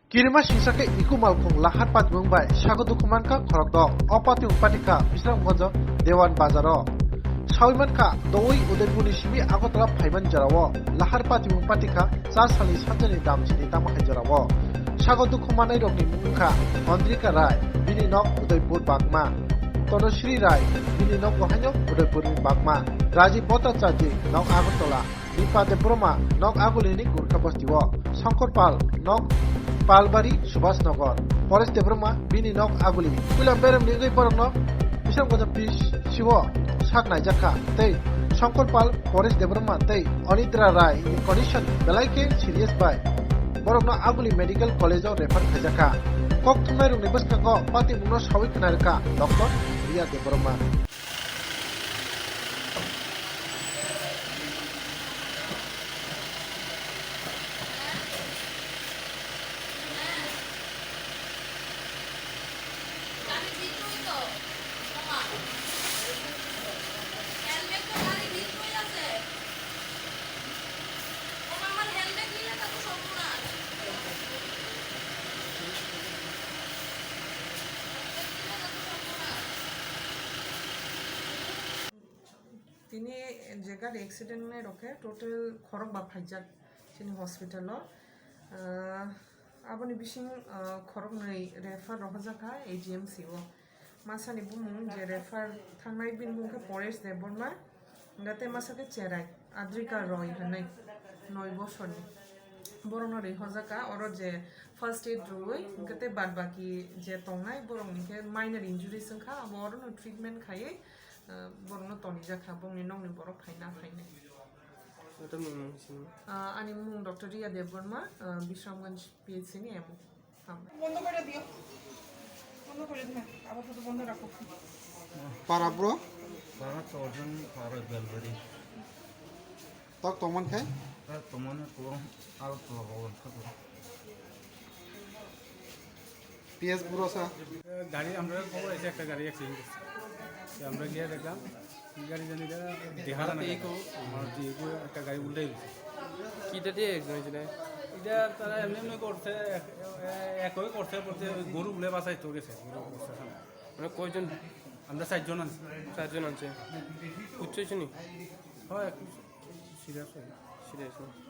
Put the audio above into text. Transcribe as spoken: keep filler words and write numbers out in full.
Kirima singsa khe Ikumalkhung lahar patimung bai sago dukhu mankha khorokdok. O patimung patikha Bisramganj Dewan Bazar o. Sawi mankha dowui Udaipur ni simi Agartala phaiman jora o lahar patimung patikha char salni sanjani damchini tamo hai jora o. Sago dukhu manai rokni mung wngkha Andrika Rai, bini nok Udaipur Bagma, Tonosri Rai, bini nok bo haino Udaipur ni Bagma, Rajiv Bhattacharjee, nok Agartala, Nipa Debbarma, nok Aguli ni Gurkha Bosti o, Shankar Pal, nok Palbari, Subhas Nagar, Paresh Debbarma, bini nok Aguli. Puila berem ni wngwi borok no Bisramganj P C o sak naijak kha, tei Shankar Pal, Paresh Debbarma tei Anitra Rai ni condition belai khe serious bai borok no Aguli Medical College o refer khaijak kha. Kok thumnai rok ni bwskango patimung no sawi khna rwkha Doctor Riya Debbarma. Tini je gari accident wngnai rok khe total khorok ba phaijak chini hospital o. Ah, aboni bising, ah, khoroknwi refer rohorjak kha A G M C o. Masani bumung je refer thangnai bini bumung khe Paresh Debbarma, hingkhe tei masa khe cherai Adrika Roy hinwi noi bosorni. Borokno rihorjak kha oro je first aid rwui, hingkhe tei bad baki je tongnai borokni khe minor injuries wngkha, abo orono treatment khaiwi, ah, borokno tonijak kha, bongni nokni borok phaina phainai. Ata mung mung sini. Ah, ani mung Doctor Riya Debbarma, ah, Bisramganj P H C ni M O. Ham. বন্ধ করে দিও। বন্ধ করে দিও। আপাতত বন্ধ রাখো। পাড়া ব্রো? পাড়া চরজন, পাড়া বেলবাড়ি। তক তমন খাই? তমন তো আর তো হবন থাকো। P S Burosa. গাড়ি আমরা খবর আছে একটা গাড়ি অ্যাক্সিডেন্ট করছে। তো আমরা গিয়ে দেখলাম, কি গাড়ি জানি এটা, দেহা জানা এই গাড়ি। কো- আমার যে এগো একটা গাড়ি উল্টাই দিছে। কিটা দিয়ে অ্যাক্সিডেন্ট হয়েছিল? এটা তারা এমনি এমনি করছে, এক- এ- একই করছে বলতে ওই গরু বলে বাসায় তো গেছে, গরু করছে ওখানে। মানে কয়জন? আমরা চারজন আনছি। চারজন আনছে। বুঝছো শুনি? হয়, একটু সিরিয়াস হয়। সিরিয়াস না?